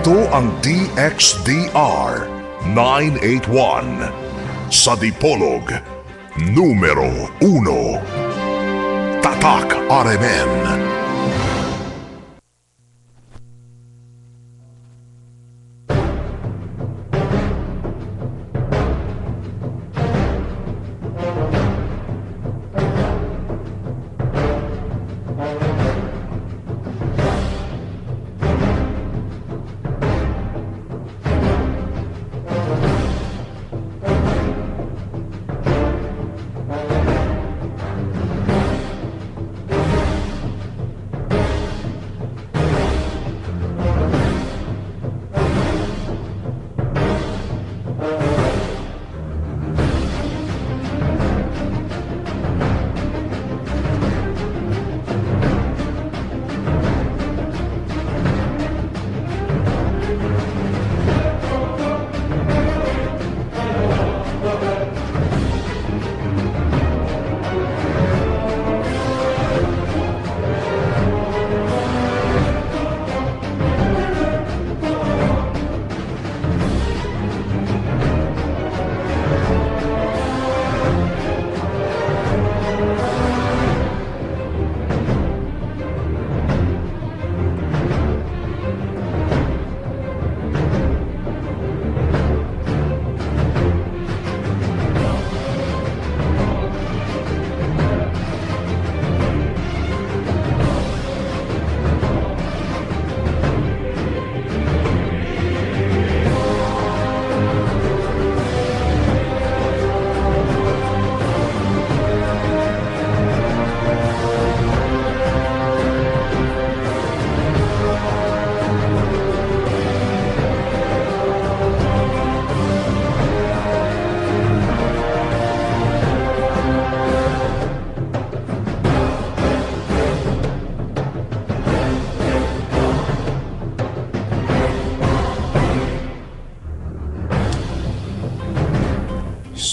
Ito ang DXDR 981 sa Dipolog, numero 1. Tatak RMN.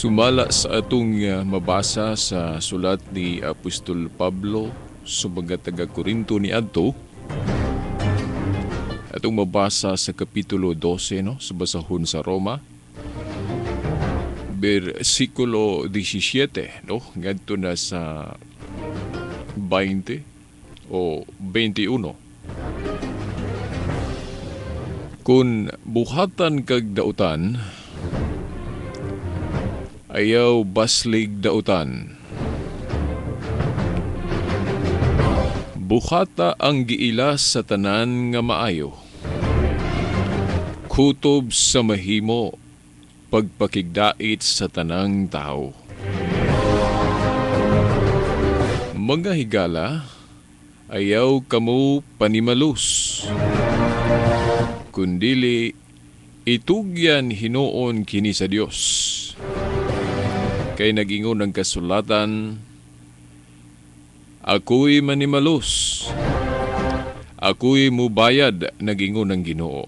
Sumala sa atong mabasa sa sulat ni Apostol Pablo sa mga taga-Korinto ni adto, atong mabasa sa Kapitulo 12, no, sa basahon sa Roma, versikulo 17, no, ngadto na sa 20 o 21. Kung buhatan kag dautan, ayaw baslig dautan. Buhata ang giila sa tanan nga maayo. Kutob sa mahimo, pagpakigdait sa tanang tao. Mga higala, ayaw kamo panimalus. Kundili, itugyan hinuon kini sa Dios. Kay nagingon ang kasulatan, ako'y manimalus, ako'y mubayad, nagingon ang Ginoo.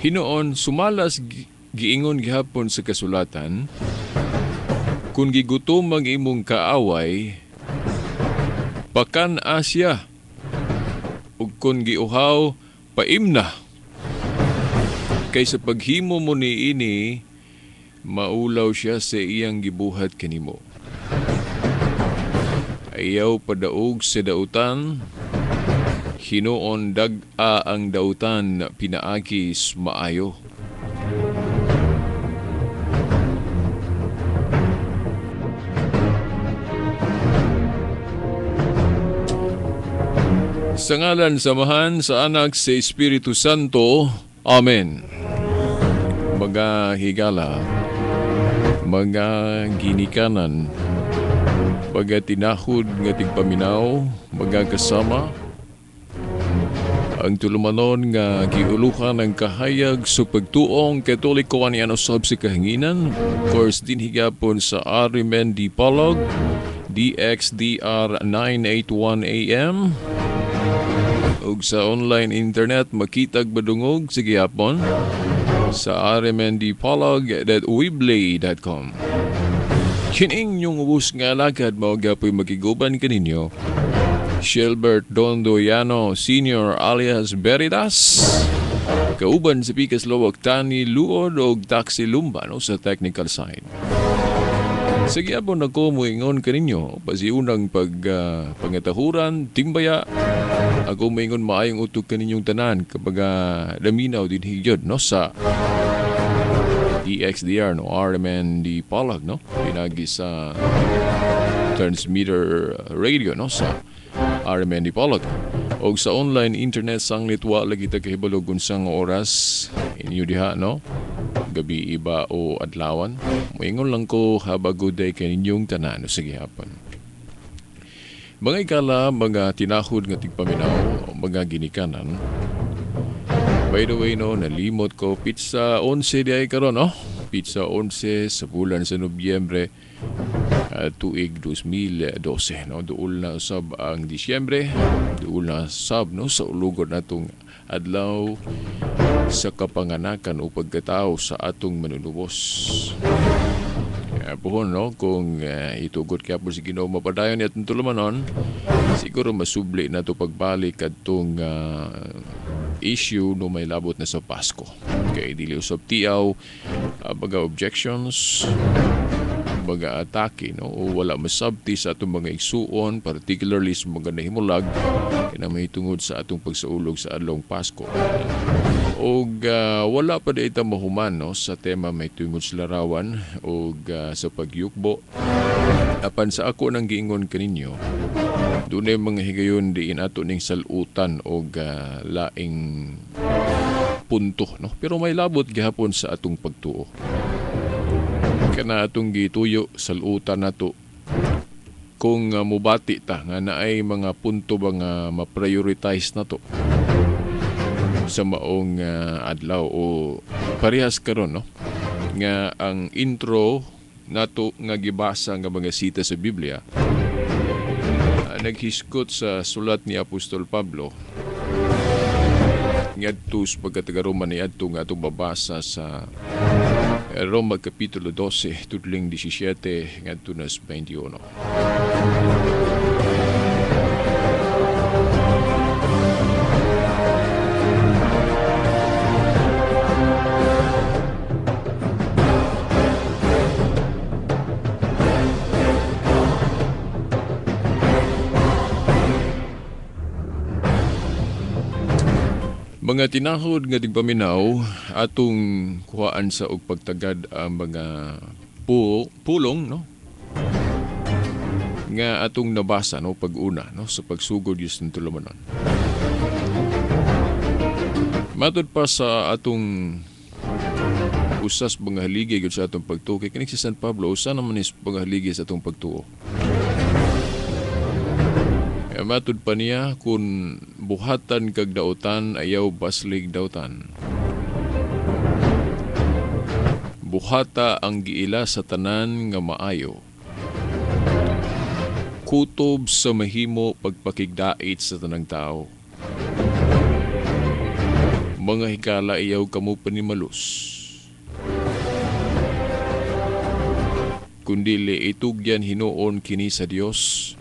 Hinoon, sumalas giingon gihapon sa kasulatan, kung gigutom ang imong kaaway, pakan asya, ug kung giuhaw, paimna. Kaysa paghimo mo niini, maulaw siya sa iyang gibuhat kanimo. Ayaw padaog sa dautan, hinuon dag-a ang dautan pinaakis maayo. Sa ngalan sa Amahan, sa Anak, sa Espiritu Santo. Amen. Mga higala, mga ginikanan, mga tinahod nga tigpaminaw, mga kasama, ang tulumanon nga giuluhan ang kahayag sa pagtuong Katoliko ani usab sa kahanginan, of course din higapon sa RMN Dipolog, DXDR 981 AM, ug sa online internet makitag badungog sa gihapon sa rmndpolog.weebly.com. Kining inyong ubos nga alagad, mao gapoy magiguban kaninyo Shilbert Dondoyano Sr. alias Veritas. Kauban si Pikas Lowak Tani Luod og Taxi Lumba, no, sa technical side. Sige po nako moingon kaninyo pasiunang pag pangatahuran timbaya ako moingon maayong utok kaninyong tanan kapag daminaw din higyod, no, sa DXDR, no, RMN Dipolog, no, pinagi sa transmitter radio, no, sa RMN Dipolog og sa online internet sanglit wa lagi ta kahibalo unsang oras inyo diha, no, gabi iba o adlawan. Moingon lang ko have a good day kaninyong tanan. O sige hapon. Mga ikala, mga tinahod nga tigpaminaw, mga ginikanan. By the way, no, nalimot ko pizza 11 di ay karon, no? Pizza 11 sa bulan sa Nobyembre tuig 2012, no? Duol na usab ang Disyembre, duol na sab, no, sa ulugod natong adlaw sa kapanganakan o pagkatao sa atong manunubos. Kaya pohon, no, kung itugot kaya po si Ginoo mapadayon ni atong tulumanon, siguro masubli na to pagbalik adtong issue no may labot na sa Pasko. Kay dili usab tiaw, baga objections, baga atake, no, o wala masabti sa atong mga igsuon, particularly sa mga nahimulag kina mahitungod sa atong pagsaulog sa adlong Pasko. Og wala pa di ita mahuman, no, sa tema may tungod sa larawan og sa pagyukbo. Apan sa ako nang giingon kaninyo, dunay mga higayon diin ato ning salutan og laing punto, no, pero may labot gihapon sa atong pagtuo. Kana atong gituyo salutan nato kung mubati ta nga naay mga punto ba nga ma-prioritize nato sa maong adlaw o parehas karon, no, nga ang intro nato nga gibasa nga mga sita sa Biblia naghisgot sa sulat ni Apostol Pablo ngadto sa pagkataga-Roma niadto nga atong babasa sa Roma Kapitulo 12 tudling 17 ngadto na sa 21. Mga tinahod nga tigpaminaw, atong kuhaan sa og pagtagad ang mga pulong, no, nga atong nabasa, no, pag-una, no, sa pagsugod yus ng tulumanon. Matod pa sa atong usas mga haligi gyud sa atong pagtuo kay kining si San Pablo usa naman is mga haligi sa atong pagtuo. Matud pa niya kung buhatan kag dautan ayaw baslig dautan. Buhata ang giila sa tanan nga maayo. Kutob sa mahimo pagpakigdait sa tanang tao. Mga hikala ayaw kamo panimalus. Kundili itugyan hinuon kini sa Dios.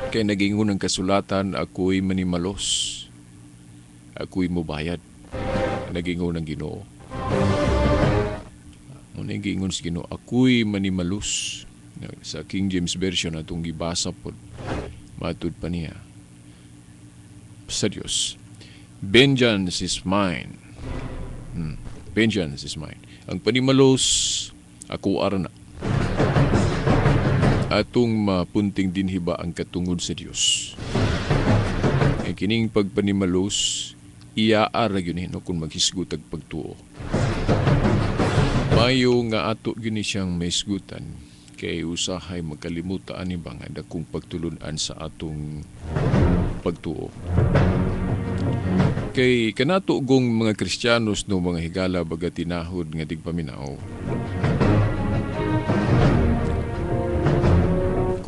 Kay nagingon ang kasulatan, ako'y manimalos, ako'y mubayad. Nagingon ang Ginoo. Muna yung giingon sa Ginoo, ako'y manimalos. Sa King James Version atong gibasa po, matud pa niya sa Dios. Vengeance is mine. Vengeance is mine. Ang panimalos, ako arana. Atong mapunting dinhiba ang katungod sa Dios. Ang kining pagpanimalos, iyaara gyud, no, kung maghisgot ag pagtuo. Mayo nga ato gyud ni siyang mahisgutan kay usahay magkalimutan ani ba nga dakong pagtulun-an sa atong pagtuo. Kay kanato gong mga Kristiyanos, no, mga higala baga tinahod nga tigpaminaw.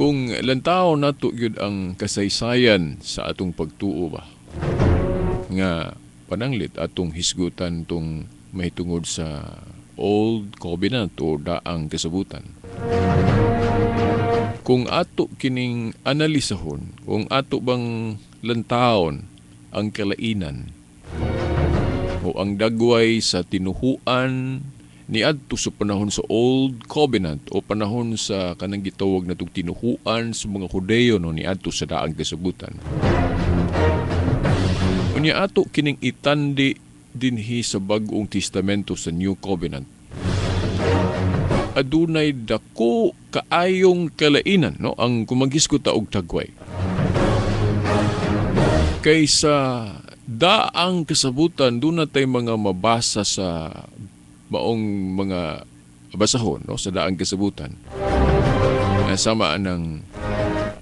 Kung lantaw nato gyud ang kasaysayan sa atong pagtuo ba nga pananglit atong hisgutan tong mahitungod sa Old Covenant o daang kasabutan. Kung ato kining analisahon, kung ato bang lantawon ang kalainan o ang dagway sa tinuhuan niadto sa panahon sa Old Covenant o panahon sa kanang gitawag natong tinuhuan sa mga Hudeyo, no, niadto sa daang kasabutan. Unya ato kining itandi dinhi sa Bag-ong Testamento, sa New Covenant. Adunay dako kaayong kalainan, no, ang kumaghisgot ta og tagway. Kaysa daang kasabutan, duna tay mga mabasa sa maong mga basahon, no, sa daang kasabutan. Sama ng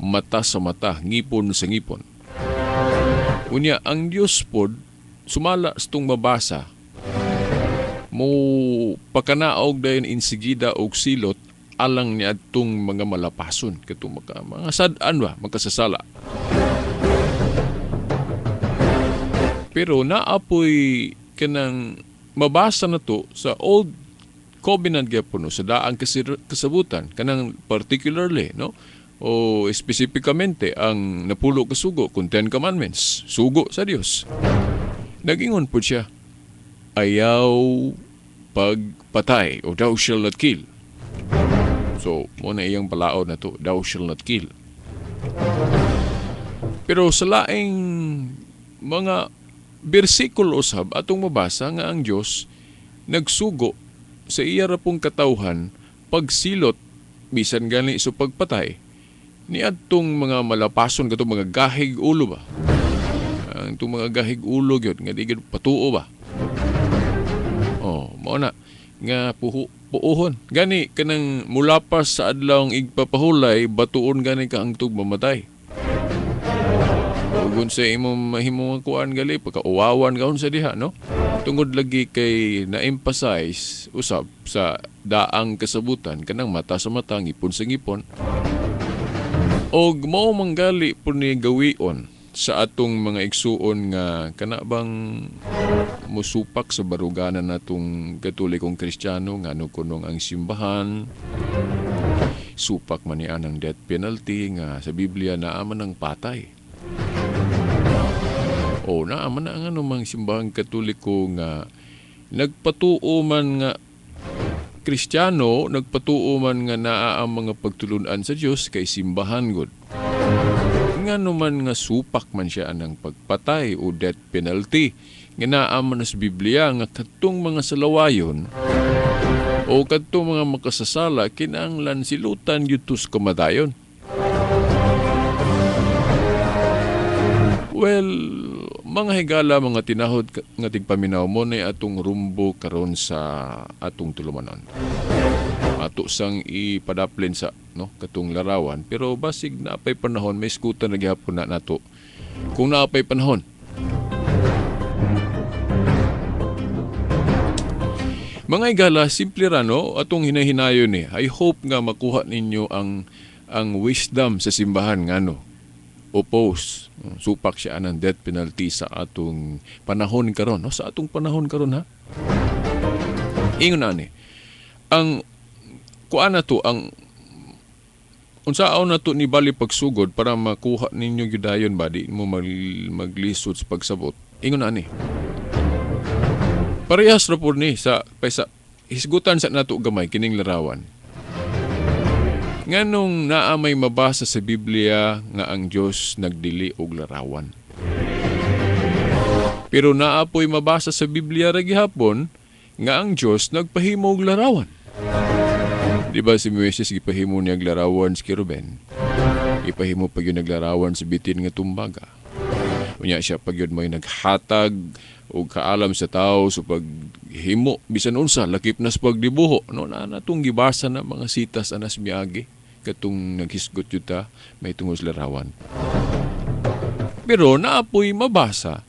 mata sa mata, ngipon sa ngipon. Unya, ang Dios pod, sumala sa itong mabasa, mo pakanaog dayon insigida og silot alang ni adtong mga malapason, katong mga sad-an ba, magkasasala. Pero naapoy kanang mabasa na to sa Old Covenant gyapon, no, sa daang kasabutan, kanang particularly, no, o espesipikamente ang napulo ka sugo, kung 10 Commandments, sugo sa Dios. Nagingon po siya, ayaw pagpatay o thou shall not kill. So, mo na iyang palaod na to, thou shall not kill. Pero sa laing mga bersikulo usab atong mabasa nga ang Dios nagsugo sa iya ra pong katawhan pagsilot bisan gani sa pagpatay niadtong mga malapason katong mga gahig ulo ba. Ang itong mga gahig ulo gyud nga di gyud patuo ba. Oh, mao na nga puuhon. Gani kanang mulapas sa adlawng igpapahulay batuon gani ka ang tug mamatay. Ug sa imong mahimong kuan gali pagkauwawan kaon sa diha, no? Tungod lagi kay na-emphasize usab sa daang kasabutan kanang mata sa mata, ngipon sa ngipon. Og mao manggali pud ni gawion sa atong mga igsuon nga kana bang musupak sa baruganan natong Katolikong Kristiyano nga ano kunong ang simbahan supak man niya ang death penalty nga sa Biblia naa man ang patay. O naa man ang ano mang simbahang Katoliko nga nagpatuo man nga Kristiyano, nagpatuo man nga naa ang mga pagtulun-an sa Dios kay simbahan gud. Ngano man nga supak man siya anang pagpatay o death penalty nga naa man sa Biblia nga kadtong mga salawayon o kadtong mga makasasala kinahanglan silutan gyud sa kamatayon. Well, mga higala, mga tinahod nga tigpaminaw mo na atong rumbo karon sa atong tulumanon. Ato sang ipadaplin sa, no, katong larawan, pero basig naapay panahon may iskutan na gihapon na nato. Kung naapay panahon. Mga higala, simple ra, no, atong hinahinayon ni. I hope nga makuha ninyo ang wisdom sa simbahan ngano. Oppose, supak siya ng death penalty sa atong panahon karon, no? Sa atong panahon karon, ha. Ingon ani. Ang kuan na to, ang unsaon na to ni bali pagsugod para makuha ninyo gyud dayon ba di mo maglisod sa pagsabot. Ingon ani. Parehas ra pud ni sa paysa hisgutan sa nato gamay kining larawan. Nganong naa may mabasa sa Biblia nga ang Dios nagdili og larawan. Pero naa po'y mabasa sa Biblia ra gihapon nga ang Dios nagpahimo og larawan. Di ba si Moises gipahimo niya og larawan sa keruben? Gipahimo pa gyud naglarawan sa bitin nga tumbaga. Unya siya pa gyud may naghatag og kaalam sa tao sa paghimo bisan unsa lakip na sa pagdibuho, no? Na natong gibasa na mga sitas anas miagi katong naghisgot yun ta may tungod sa larawan. Pero naapoy mabasa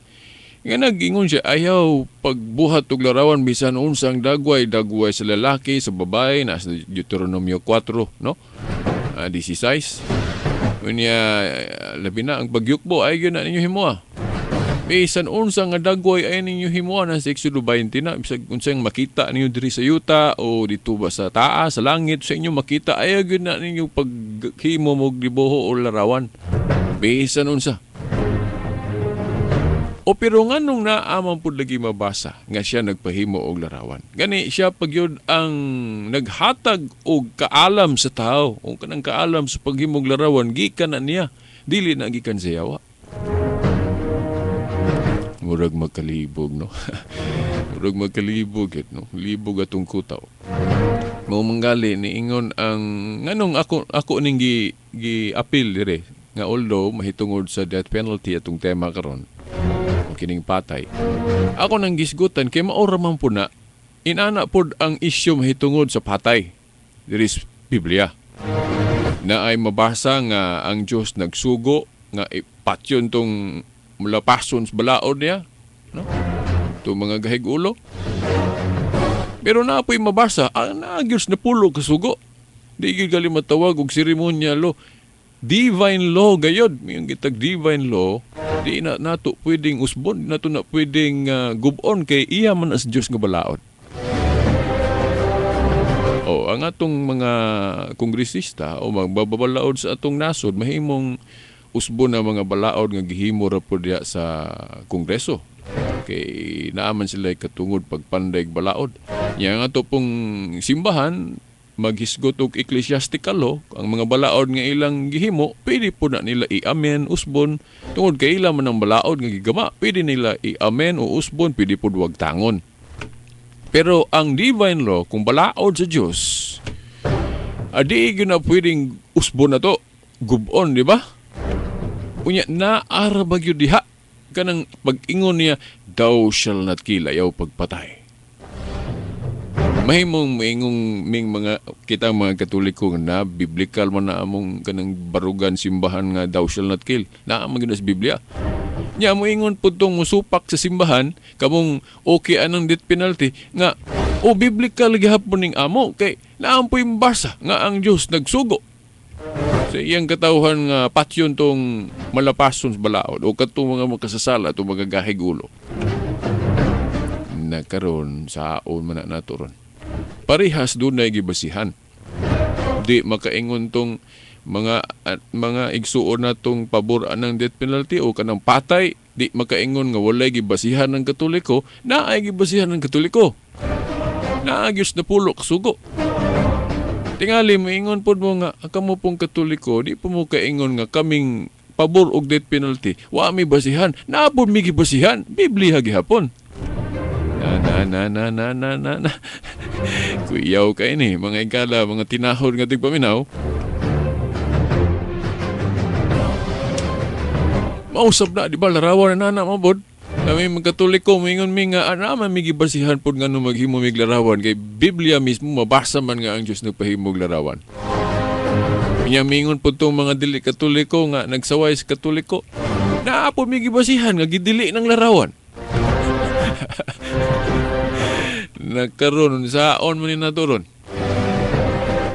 nga nag-ingon siya ayaw pagbuhat og larawan bisan unsang dagway, dagway sa lalaki, sa babae, na sa Deuteronomio 4, no? 16. Unya labi na ang pagyukbo ay gyud na ninyo himoa. Bisan unsa nga dagway ay ninyo himuan sa Exodo 20 na, bisag unsang makita ninyo diri sa yuta o dito ba sa taas, sa langit, sa inyo makita, ayaw gyud na ninyo paghimo og dibuho o larawan. Bisan unsa. O pero nganong naa man pud lagi mabasa nga siya nagpahimo og larawan. Gani siya pagyud ang naghatag og kaalam sa tao, o kanang kaalam sa paghimog larawan gikan na niya, dili na gikan sa yawa. Murag magkalibog, no? Murag magkalibog it, no? Libog atong kutaw. Mao manggali niingon ang nganong ako ning gi appeal dire nga although mahitungod sa death penalty atong tema karon o kining patay. Ako nang gisgutan kay mao ra man pud na inana pod ang isyu mahitungod sa patay diri sa Biblia. Na ay mabasa nga ang Dios nagsugo nga ipatyon tong mulapason sa balaod niya, no? Itong mga gahig ulo. Pero naa po'y mabasa, naa gyud sa napulo kasugo. Di gyud gali matawag og seremonya law. Divine law gayod. Yung gitag divine law, di na nato pwedeng usbon, di nato na pwedeng gubon kay iya man as Dios nga balaod. O, ang atong mga kongresista o magbabalaod sa atong nasod, mahimong usbon ang mga balaod nga gihimo ra pud diha sa kongreso. Kay naaman sila katungod pagpanday balaod. Nya nga ato pong simbahan maghisgot og ecclesiastical law, ang mga balaod nga ilang gihimo, pwede po na nila i-amen usbon tungod kay ila man ang balaod nga gigama, pwede nila i-amen o usbon, pwede po wag tangon. Pero ang divine law, kung balaod sa Dios, adi gyud na pwedeng usbon na to, gubon, di ba? Unya, naara ba gyud diha? Kanang pag-ingon niya, thou shall not kill, ayaw pagpatay. Mahimong maingong ming mga kita mga Katoliko na biblical man na among kanang barugan simbahan nga thou shall not kill. Naa man gyud sa Biblia. Nya moingon pud tong musupak sa simbahan kamong okay anang death penalty nga o biblical gihapon ning amo kay naampoy mabasa nga ang Dios nagsugo sa iyang katawhan nga patyon tong malapason sa balaod o katong mga makasasala tong mga gahig ulo. Nakaron saon man na nato ron. Parehas dunay gibasihan. Di makaingon tong mga igsuon natong pabor anang death penalty o kanang patay, di makaingon nga walay gibasihan ng Katoliko, naay gibasihan ng Katoliko. Naay na pulo kasugo. Tingali moingon pod mo nga kamo pong Katoliko, di po mo kaingon nga kaming pabor og death penalty, wa mi basihan, naa pod mi gibasihan, Biblia gihapon. Na na na na na na na na. Kuyaw kay ni mga igala, mga tinahod nga tigpaminaw. Mausap na, di ba, larawan na nana, mabod. Kami mga Katoliko, mingon mi nga, ana man mi gibasihan pod nga no maghimo mig larawan. Kay Biblia mismo, mabasa man nga ang Diyos nagpahimog larawan. Nya mingon pod tong mga dili Katoliko nga nagsaway sa Katoliko, naa pod mi gibasihan nga gidili ng larawan. Nagkaroon, saon man ni naturon.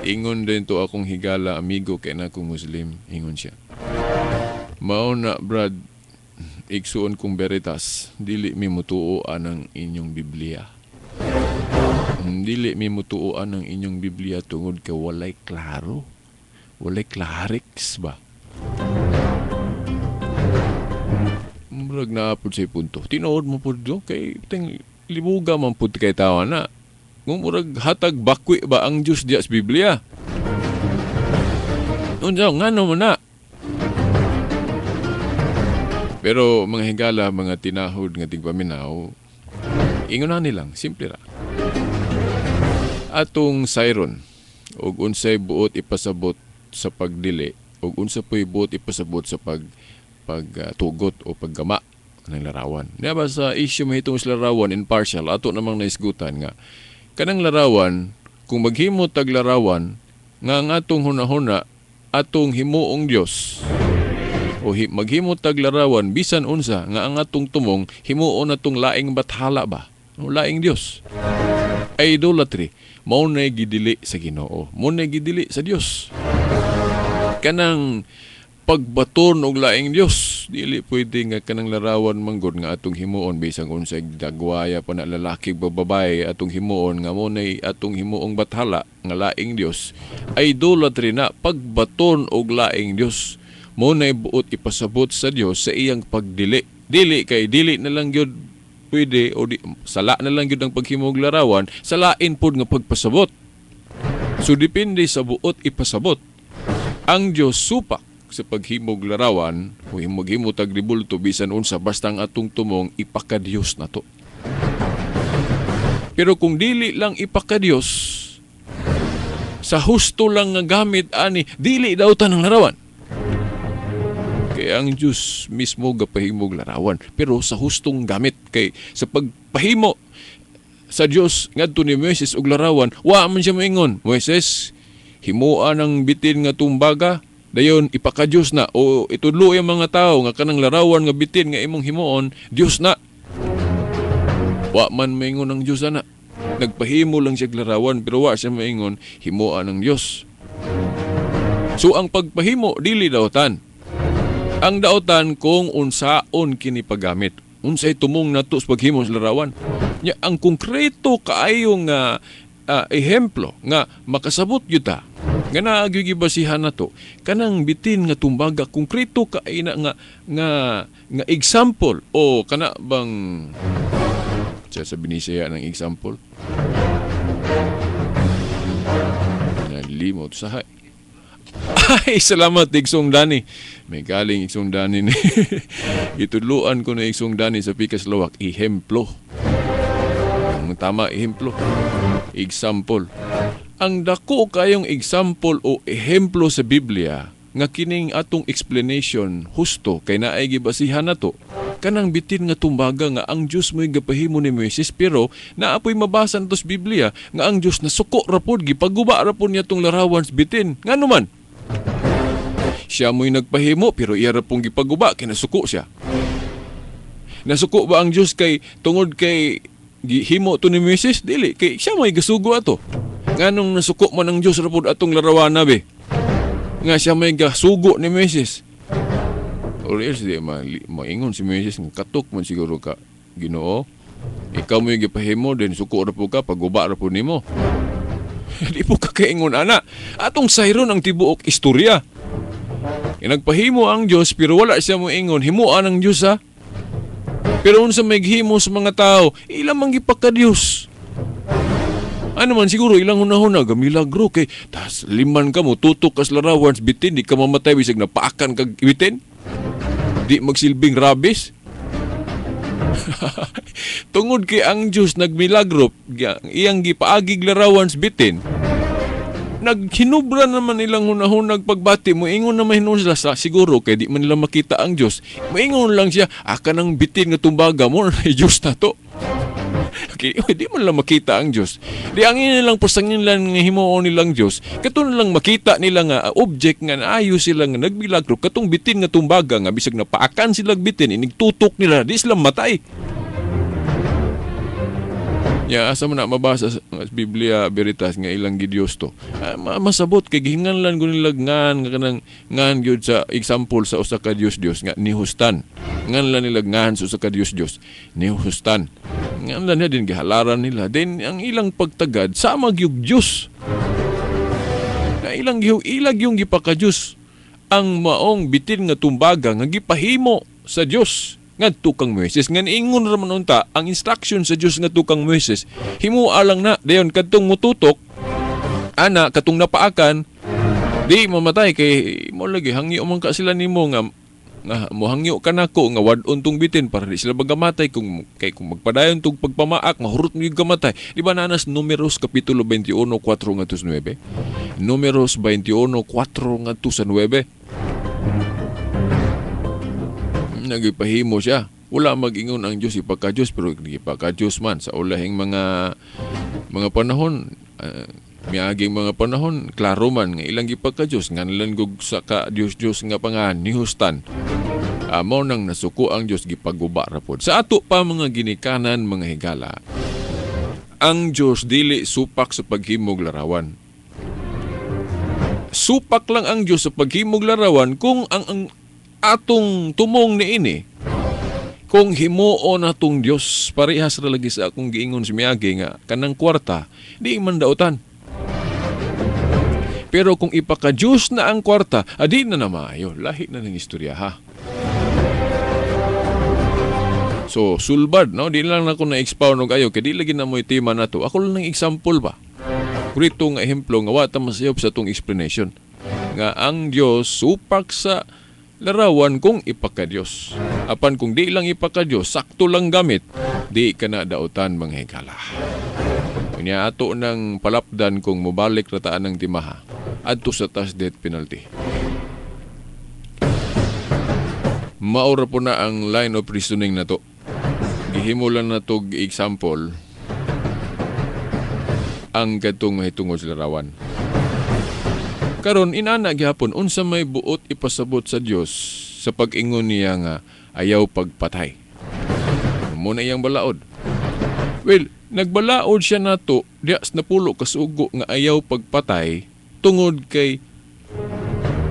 Ingon din to akong higala, amigo, kay na akong Muslim. Ingon siya. Mao na, Brad, igsuon kong veritas, dili mi mutuo anang inyong Biblia. Dili mi mutuo anang inyong Biblia tungod kay walay klaro. Walay klarix ba? Murag naa pud say punto. Tinuod mo pud do kay ting libuga man pud kay tawa na. Kung murag hatag bakwi ba ang Dios diya sa Biblia? Unsa ngano man na? Pero mga higala, mga tinahod nga tigpaminaw, ingon na nilang, simple ra. Atong siron, og unsay buot ipasabot sa pagdili, og unsa po'y buot ipasabot sa pagtugot o paggama ng larawan. Niya ba sa issue mahitungod sa larawan, impartial, ato namang naisgutan nga, kanang larawan, kung maghimo tag larawan, nga ang atong hunahuna, atong himuong Dios, o maghimo tag larawan bisan unsa nga ang atong tumong himuon atong laing bathala ba o laing Dios. Idolatry mao nay gidili sa Ginoo, mao nay gidili sa Dios. Kanang Pagbaton og laing Dios, dili pwede nga kanang larawan manggod nga atong himuon bisag unsay dagwaya pa na lalaki ba babae atong himuon nga mo nay atong himuong bathala nga laing Dios, idolatry na, pagbaton og laing Dios. Mo nay buot ipasabot sa Dios sa iyang pagdili. Dili kay dili na lang gyud pwede o di, sala na lang gyud ang paghimog larawan, salain pod nga pagpasabot. So depende sa buot ipasabot. Ang Dios supak sa paghimog larawan o maghimo tag ribulto bisan unsa basta ang atong tumong ipakadiyos na to. Pero kung dili lang ipakadiyos, sa husto lang nga gamit ani, dili daw tanang larawan. Kaya ang Diyos mismo gapahimog larawan, pero sa hustong gamit. Kay sa pagpahimo sa Diyos ngadto ni Moises og larawan, wa man siya moingon, "Moises, himoa ng bitin nga tumbaga, dayon ipakadiyos na o itudlo yung mga tao nga kanang larawan nga bitin nga imong himuon, Diyos na." Wa man maingon ang Diyos ana. Nagpahimo lang siya larawan pero wa siya maingon himoa ng Diyos. So ang pagpahimo dili daotan. Ang daotan kung unsaon kini paggamit. Unsay tumong nato sa paghimo sa larawan. Nya ang konkreto kaayo nga ehemplo nga makasabot gyud ta nga naa gyud gibasihan nato kanang bitin nga tumbaga, konkreto kay na nga nga nga example o kana bang siya sa Binisaya ng example nalimot sahay. Ay, salamat Igsong Dani. May galing Igsong Dani ni. Itudluan ko na Igsong Dani sa Pikas Lawak, ehemplo. Ang tama, ehemplo. Example. Ang dako kayong example o ehemplo sa Biblia nga kining atong explanation husto kay naay gibasihan nato kanang bitin nga tumbaga nga ang Dios mo'y gapahimo ni Moises, pero naapoy mabasa nato sa Biblia nga ang Dios nasuko ra pod, gipaguba ra pod niya tong larawan sa bitin. Ngano man siya mo'y nagpahimo pero iya ra pong gipaguba kay nasuko siya. Nasuko ba ang Dios kay tungod kay gihimo to ni Moises? Dili, kay siya mo'y gasugo ato. Nganong nasuko man ang Dios ra pod atong larawan na be? Nga siya may gasugo ni Moises. Or else di maingon si Moises nga katok man siguro ka, Ginoo. Ikaw mo'y gipahimo din suko ra po ka, paguba ra po nimo. Di po ka kaingon ana. Atong sayron ang tibuok istorya. Nagpahimo ang Dios pero wala siya moingon himuan ang Dios ha. Pero unsa may gihimo sa mga tao, ilang man gipakadiyos. Ano man siguro ilang hunahuna gamilagro kay tas liman ka mo tutok kas larawan bitin di ka mamatay bisag napaakan kag bitin. Di magsilbing rabis. Tungod kay ang Dios nagmilagro, iyang gipaagig larawan sa bitin. Naghinubra naman ilang hunahunag pagbati mo ingon naman hinuon sila sa siguro kay di man nila makita ang Dios. Moingon lang siya aka nang bitin nga tumbaga mo na Dios na to. Okay, di man lang makita ang Dios. Di ang ina lang pasangin lang nga himuon nilang Dios. Kato lang makita nila nga object nga naayo sila nga nagmilagro katong bitin nga tumbaga nga bisag napaakan sila bitin inigtutok nila di sila matay. Ya, asa man na mabasa sa Biblia Veritas nga ilang gidiyos to. Masabot kay gihinganlan ko nila ngan nga kanang ngan gyud sa example sa usa ka Dios-Dios nga nihustan. Nganlan nila ngan sa usa ka Dios-Dios nihustan. Nganlan niya din gihalaran nila. Then ang ilang pagtagad sama gyud Dios. Na ilang ilag yung gipaka-Dios ang maong bitin nga tumbaga nga gipahimo sa Dios ngadto kang Moises. Nga niingon ra man unta ang instruction sa Dios ngadto kang Moises, himoa lang na dayon kadtong mututok ana katong napaakan di mamatay kay mo lagi hangyo man ka sila nimo nga mohangyo ka nako nga wad-on tong bitin para di sila magamatay kung kay kung magpadayon tong pagpamaak mahurot mo yung kamatay. Di ba nanas Numeros kapitulo 21:4 ngadto sa 9? Numeros 21:4 ngadto sa 9. Nagipahimo siya. Wala mag-ingon ang Diyos ipaka-Diyos pero ipaka-Diyos man sa ulahing mga panahon, miaging mga panahon, klaro man nga ilang gipaka-Diyos nganlan gug sa ka Diyos-Diyos nga pangan nihustan. Amo nang nasuko ang Diyos gipaguba ra pod. Sa ato pa mga ginikanan mga higala, ang Diyos dili supak sa paghimog larawan. Supak lang ang Dios sa paghimog larawan kung ang atong tumong niini kung himuon natong Dios. Parehas ra lagi sa akong giingon sa miagi nga kanang kwarta di man dautan. Pero kung ipaka-Diyos na ang kwarta, adi na na maayo. Lahi na ng istorya ha. So sulbad, no? Di lang nako na-expound og ayo kay di lagi na mo'y tema na to. Ako lang ng example ba. Kurito nga ehemplo nga wa ta masayop sa atong explanation nga ang Dios supak sa larawan kung ipaka-Diyos. Apan kung di lang ipaka-Diyos, sakto lang gamit, di ka na dautan mga higala. Unya ato ng palapdan kung mobalik rataan ng timaha adto sa tas death penalty. Maura po na ang line of reasoning na to. Gihimo lang na to example ang katong mahitungod sa larawan. Karon inana gihapon unsa may buot ipasabot sa Dios sa pag-ingon niya nga ayaw pagpatay. Mo na iyang balaod. Well, nagbalaod siya nato diya sa napulo kasugo nga ayaw pagpatay tungod kay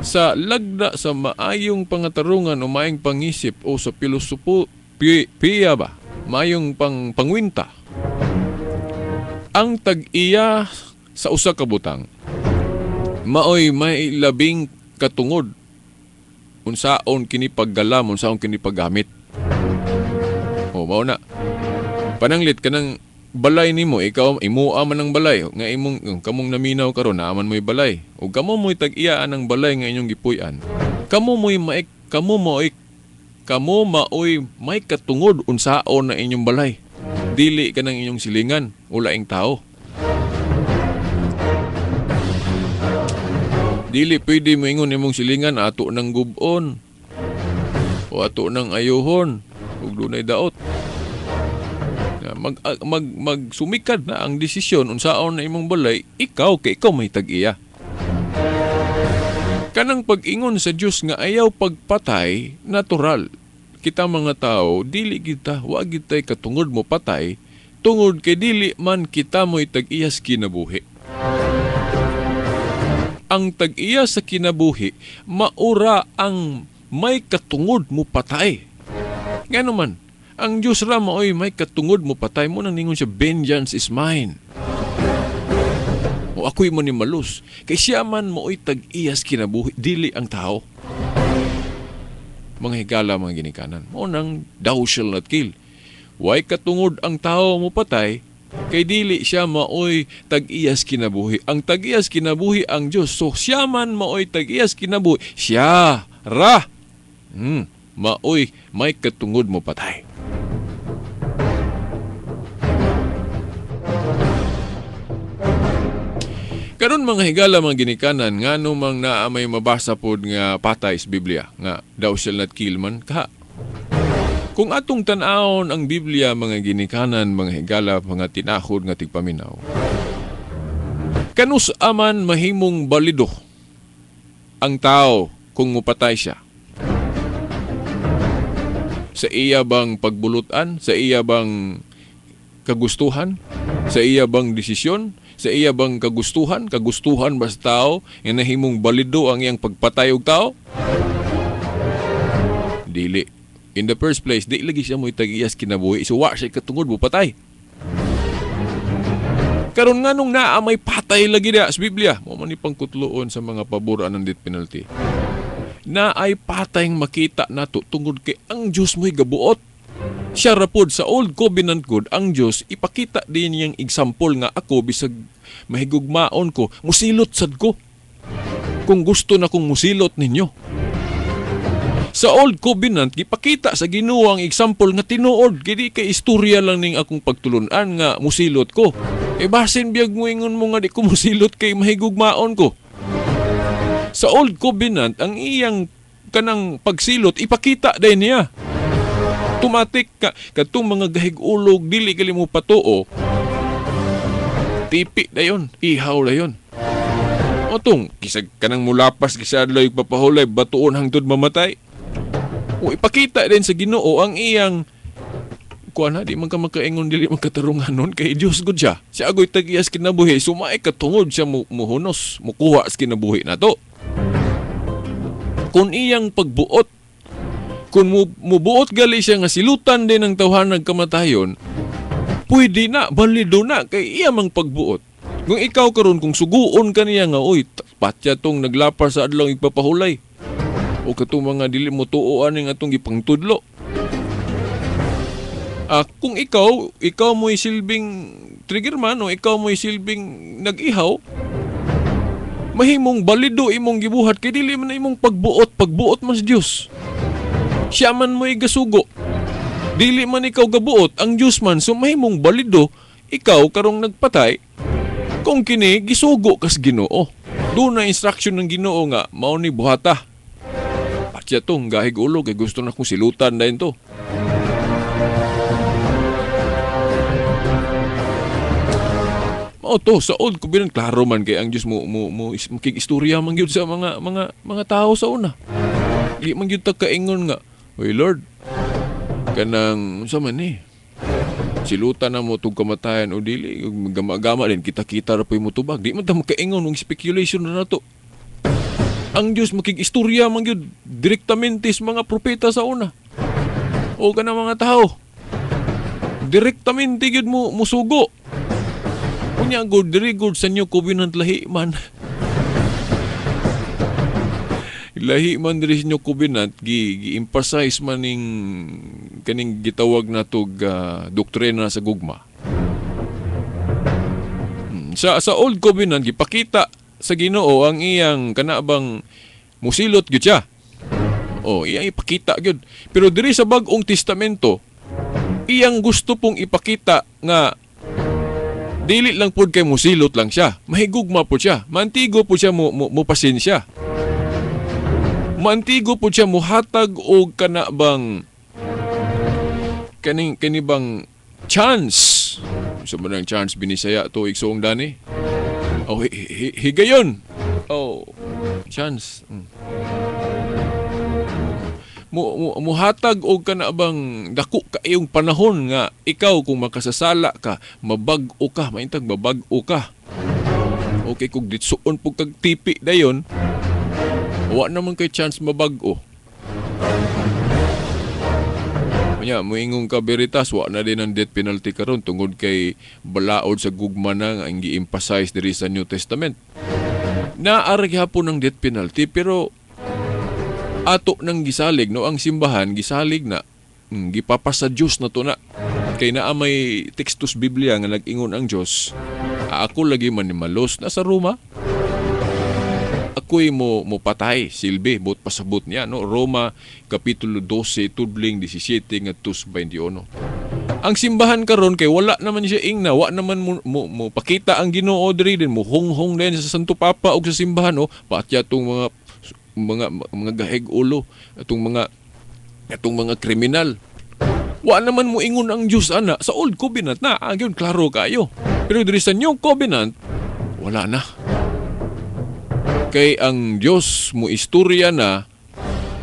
sa lagda sa maayong pangatarungan o maayong pangisip o sa pilosopo piya ba, maayong pangwinta. Ang tag-iya sa usa ka butang maoy may labing katungod unsaon kini paggalam, unsaon kini paggamit. O mao na. Pananglit kanang balay nimo, ikaw imuha man ang balay nga imong kamong naminaw karon naa man mo'y balay. O kamo mo'y tag-iya ang balay nga inyong gipuy-an. Kamo mo'y maik, kamo mo'y kamo maoy may katungod unsaon na inyong balay. Dili kanang inyong silingan o laing tao. Dili pwede moingon imong silingan ato nang gubon o ato nang ayuhon ug dunay daot. Magsumikad na ang desisyon unsaon na imong balay, ikaw kay ikaw may tag-iya. Kanang pag-ingon sa Dios nga ayaw pagpatay, natural. Kita mga tao, dili kita, wa gitay katungod mo patay, tungod kay dili man kita mo'y tag-iyas kinabuhi. Ang tag-iya sa kinabuhi, maura ang may katungod mo patay. Ngano man, ang Diyos ra maoy may katungod mo patay. Mo nang ningon siya, vengeance is mine. O ako'y mo ni malus. Kay siya man maoy tag-iyas kinabuhi, dili ang tao. Mga higala, mga ginikanan, mo nang thou shall not kill. Way katungod ang tao mo patay, kay dili siya maoy tag-iyas kinabuhi. Ang tag-iyas kinabuhi ang Diyos. So siya man maoy tag-iyas kinabuhi, siya ra maoy may katungod mo patay. Karon mga higala, mga ginikanan, ngano mang naa may mabasa pod nga patay sa Biblia nga thou shall not kill man ka. Kung atong tan-awon ang Biblia, mga ginikanan, mga higala, mga tinahod nga tigpaminaw, kanus aman mahimong balido ang tao kung mupatay siya? Sa iya bang pagbulutan? Sa iya bang kagustuhan? Sa iya bang desisyon? Sa iya bang kagustuhan? Kagustuhan ba sa tao nga nahimong balido ang iyang pagpatay og tao? Dili. In the first place, di lagi siya mo'y tag-iyas kinabuhi. So, wa siya katungod mo patay. Karon nga nung naa may patay lagi na sa Biblia, mo man ipangkutloon sa mga pabor anang death penalty. Na ay patay makita nato tungod kay ang Diyos mo'y gabuot. Siya rapod sa Old Covenant God, ang Diyos ipakita din niyang example nga ako bisag mahigugmaon ko, musilot sad ko. Kung gusto na kong musilot ninyo. Sa Old Covenant, gipakita sa Ginoo ang example nga tinuod, kay di kay istorya lang ning akong pagtulun-an nga musilot ko. E basin biyag mo ingon mo nga di ko musilot kay mahigugmaon ko. Sa Old Covenant, ang iyang kanang pagsilot ipakita din niya. Automatic ka katong mga gahig-ulog dili gali mo patuo. Tipi dayon, ihaw dayon. Otong kisag kanang mulapas kisadloy papahulay batuon hangtod mamatay. O ipakita din sa Ginoo ang iyang kuan ha, di man ka makaingon dili man katarunganon kay Dios gud siya. Siya agoy tag-iyas kinabuhi, sumaay katungod siya muhunos, mukuha sa kinabuhi nato. Kung iyang pagbuot, kung mubuot gali siya nga silutan din ang tawhanag kamatayon, pwede na, balido na, kay iya mang pagbuot. Kung ikaw karon kung suguon ka niya nga, uy, patya tong naglapar sa adlaw ipapahulay, o katong mga dili mo tuoan ning atong gipangtudlo. Kung ikaw mo'y silbing triggerman o ikaw mo'y silbing nag-ihaw, mahimong balido imong gibuhat kay dili man imong pagbuot, pagbuot man sa Dios. Siya man mo'y gasugo. Dili man ikaw gabuot, ang Dios man, so mahimong balido ikaw karong nagpatay kung kini gisugo kas Ginoo. Doon na instruction ng Ginoo nga mao ni buhata. Patya tong gahig ulo kay gusto na kong silutan dayon to. Mao to sa Old Covenant, klaro man kay ang Dios mo makig-istorya man gyud sa mga tao sa una. Di man gyud ta kaingon nga, "Oy Lord, kanang unsa man ni? Silutan na mo tug kamatayan o dili, gama-gama din kita-kita ra poy motubag." Di man ta makaingon og speculation ra nato. Ang Dios makig-istorya man gyud direktamente sa mga propeta sa una. O kanang mga tao. Direktamente gyud mo musugo. Unya good, diri good sa New Covenant lahi man. Lahi man diri sa New Covenant, gi-emphasize man ning kaning gitawag natog doktrina sa gugma. Sa Old Covenant gipakita sa Ginoo ang iyang kanabang musilot gyud siya. Oh, iyang ipakita gyud. Pero diri sa Bag-ong Testamento, iyang gusto pong ipakita nga dili lang pod kay musilot lang siya. Mahigugma po siya. Mantigo po siya mo pasensya. Mantigo po siya muhatag og kana bang kaning kini bang chance. Sa man ang chance binisaya to igsuong dani. Oh, higayon. Oh, chance. Muhatag og kana bang dako kaayong panahon nga ikaw kung makasasala ka, mabag-o ka, maintag mabag-o ka. Okay, kung ditsuon pug kag tipi dayon, wa naman kay chance mabag-o. Unya, moingon ka Veritas, wa na din ang death penalty karon tungod kay balaod sa gugma na nga ang gi-emphasize diri sa New Testament. Naa ra gihapon ang death penalty pero ato nang gisalig, no, ang simbahan gisalig na, gipapasa Dios na to na. Kay naa may tekstos Biblia nga nag-ingon ang Dios, ako lagi man ni malos na sa Roma. Ako'y mo patay, silbi, but pasabot niya, no? Roma kapitulo 12 tudling 17 ngadto sa 21. Ang simbahan karon kay wala naman siya ingna, wa naman mo pakita ang Ginoo diri din, mo honghong din sa Santo Papa og sa simbahan, no? Patya tong mga gahig ulo, atong mga kriminal. Wa naman mo ingon ang Dios ana sa Old Covenant na, gyud klaro kayo. Pero diri sa New Covenant wala na. Kay ang Dios mo istorya na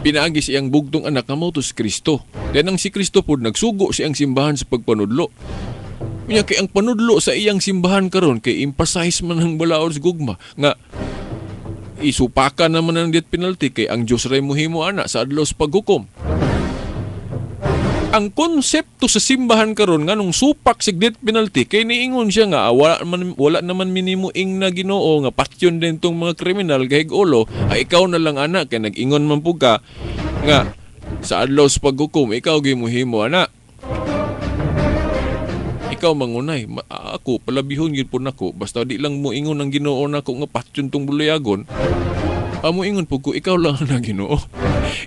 pinaagi sa iyang bugtong anak nga mao to si Kristo. Then ang si Kristo pod nagsugo sa iyang simbahan sa pagpanudlo. Unya kay ang panudlo sa iyang simbahan karon kay emphasize man ang balaod sa gugma nga isupakan naman ang death penalty kay ang Dios ray mohimo ana sa adlaw sa paghukom. Ang konsepto sa simbahan karon nganong supak sig death penalty kay niingon siya nga wala naman minimo ing na Ginoo nga patyon din tong mga kriminal gahig ulo, ay ikaw na lang ana kay nag-ingon man pug ka nga sa adlaw sa paghukom ikaw gyud mohimo ana. Ikaw mangunay, ako palabihon gyud pud nako basta di lang mo ingon ang Ginoo nako nga patyon tong bulayagon. Amo ingon pud ko ikaw lang ang Ginoo.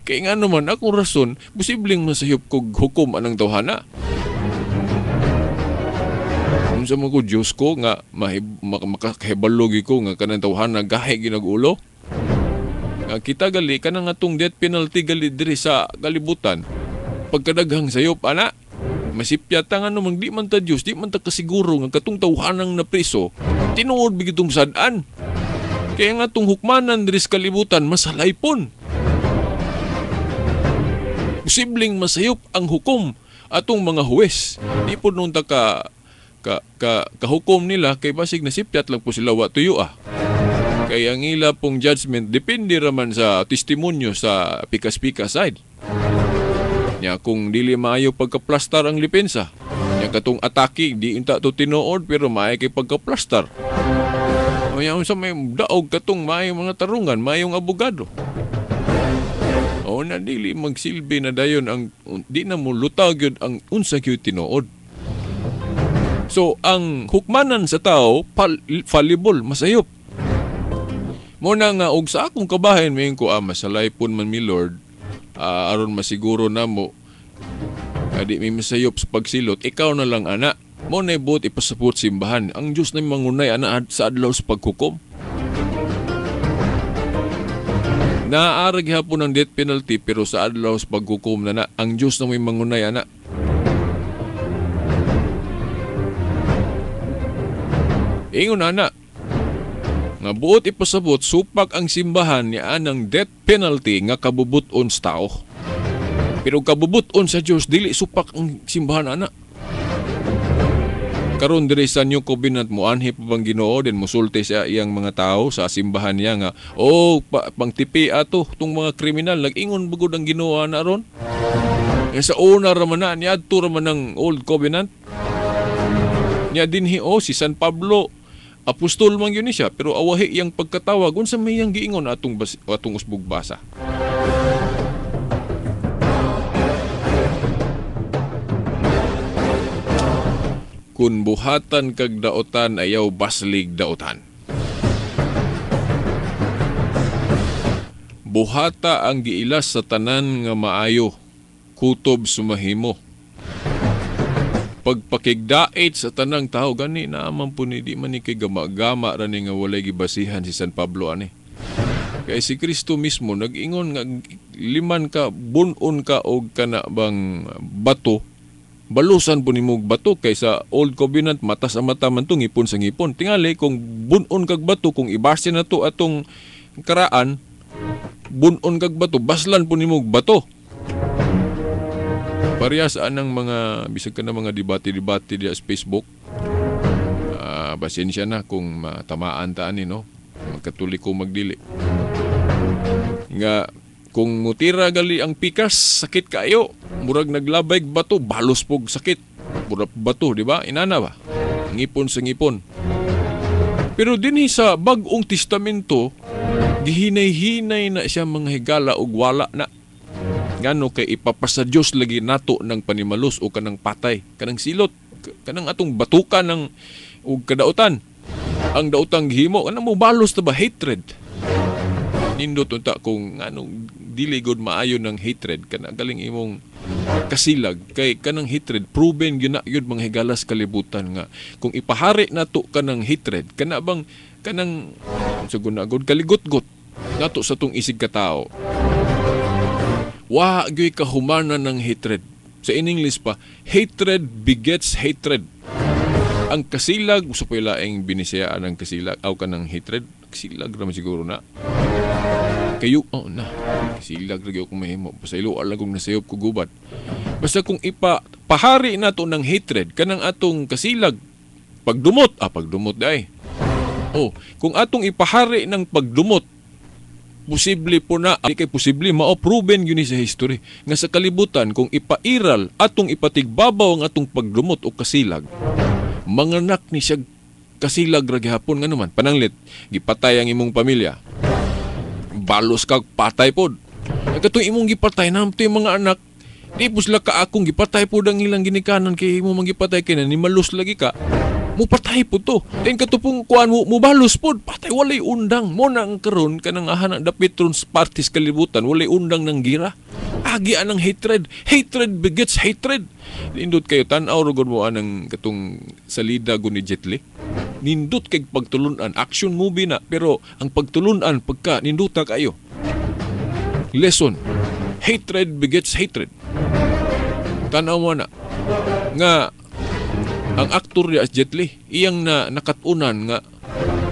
Kay nga naman akong rason posibleng masayop kog hukom anang tawhana. Unsa man ko Dios ko nga makahibalo gyud ko nga kanang tawhana gahi ginagulo. Nga kita gali kanang atong death penalty gali diri sa kalibutan. Pagkadaghang sayop ana, masipyata nga naman di man ta Dios, di man ta kasiguro nga katong tawhanang napriso tinuod bigitong sad-an. Kaya nga itong hukmanan diri sa kalibutan masalaypon. Posibleng masayop ang hukom Atong mga huwes, di po nung ta ka, ka, ka, kahukom nila kay basig nasipyat lang po sila wa tuyo ah. Kay ang ila pong judgment depende raman sa testimonyo sa pikas-pikas side. Nya kung dili maayo pagkaplastar ang depensa, nya katong atake di unta to tinuod pero maayo kay pagkaplastar. O nya unsa may daog katong maayo mga tarungan, maayong abogado. O na dili magsilbi na dayon ang di na mo lutag gyud ang unsa gyud tinuod. So ang hukmanan sa tao fallible, masayop. Mo na nga og sa akong kabahin mayon ko masalaypon man mi Lord, aron masiguro namo adi mi masayop sa pagsilot, ikaw na lang ana. Mo na buot ipasabot simbahan. Ang Dios na mangunay ana sa adlaw sa paghukom. Naa ra gihapon ang death penalty pero sa adlaw sa paghukom na na ang Dios na may mangunay ana. Ingon ana nga buot ipasabot supak ang simbahan ni anang death penalty nga kabubut-on sa tao. Pero kabubut-on sa Dios dili supak ang simbahan ana. Karon diri sa New Covenant moanhi pa bang Ginoo din mosulti sa iyang mga tao sa simbahan niya nga oh pangtipi ato tong mga kriminal, nag-ingon bugod ang Ginoo ana ron. Sa una ra man na niadto ra man ang Old Covenant. Nya dinhi oh si San Pablo apostol man gyud ni siya pero awahi iyang pagkatawag unsa may iyang giingon atong atong usbog basa. Kun buhatan kag daotan ayaw baslig daotan. Buhata ang giilas sa tanan nga maayo, kutob sumahimo. Pagpakigdait sa tanang tao gani naaman po ni di man ni kay gama-gama ra ni nga walay gibasihan si San Pablo ani. Kay si Kristo mismo nag-ingon nga liman ka bun-on ka og kana bang bato, balusan po nimo og bato kay sa Old Covenant mata sa mata man to, ngipon sa ngipon. Tingali kung bun-on kag bato, kung ibase na to atong karaan, bun-on kag bato, baslan po nimo og bato. Pareha sa anang mga bisag ka na mga debate-debate diya sa Facebook. Pasensya na kung matamaan ta ani no. Magkatulik ko magdili. Nga kung mutira gali ang pikas, sakit kayo. Murag naglabay bato, balos pog sakit. Murag bato, di ba? Inana ba? Ngipon sa ngipon. Pero dinhi sa Bag-ong Testamento, gihinay-hinay na siya mga higala og wala na. Ngano kay ipapasa Dios lagi nato ng panimalos o kanang patay, kanang silot, kanang atong batukan ng og kadautan. Ang daotang gihimo, kanang mobalos ta ba hatred. Nindot unta kung anong dili gud maayo ng hatred kana galing imong kasilag kay kanang hatred proven gyud na gyud mga higalas kalibutan nga kung ipahari nato kanang hatred kana bang kanang sa guna gud kaligotgot nato sa tong isig katao. Wa gyud kahumana ng hatred. Sa in English pa, hatred begets hatred. Ang kasilag usa pa laing binisayaan ang kasilag aw kanang hatred, kasilag ra man siguro na. Kayo, oh na, kasilag ra gyud kung mahimo. Basta ilo lang kung nasayop ko gubat. Basta kung ipahari nato ng hatred kanang atong kasilag pagdumot, pagdumot day. Oh, kung atong ipahari ng pagdumot, posible po na, di kay posible, mao-proven yun sa history, nga sa kalibutan, kung ipairal atong ipatigbabaw ang atong pagdumot o kasilag, manganak ni siya kasilag ra gihapon. Nga naman, pananglit, gipatay ang imong pamilya, balos kag patay pod. Katong imong gipatay, namto yung mga anak, di po sila kaakong gipatay pod ang ilang ginikanan, kay imo mang gipatay, kay nanimalos lagi ka, mupatay po to. Then katupong kuan mo, mubalos po, patay, walay undang. Mo na ang karon kanang ahan ang dapit ron sa parties kalibutan, walay undang ng gira. Agi anang hatred. Hatred begets hatred. Nindot kayo, tan-aw rugod mo anang katong salida go ni Jet Li. Nindot kay pagtulunan, action movie na, pero ang pagtulunan pagka ninduta kayo. Lesson, hatred begets hatred. Tan-aw mo na nga ang aktor niya as Jet Li, iyang na nakatunan nga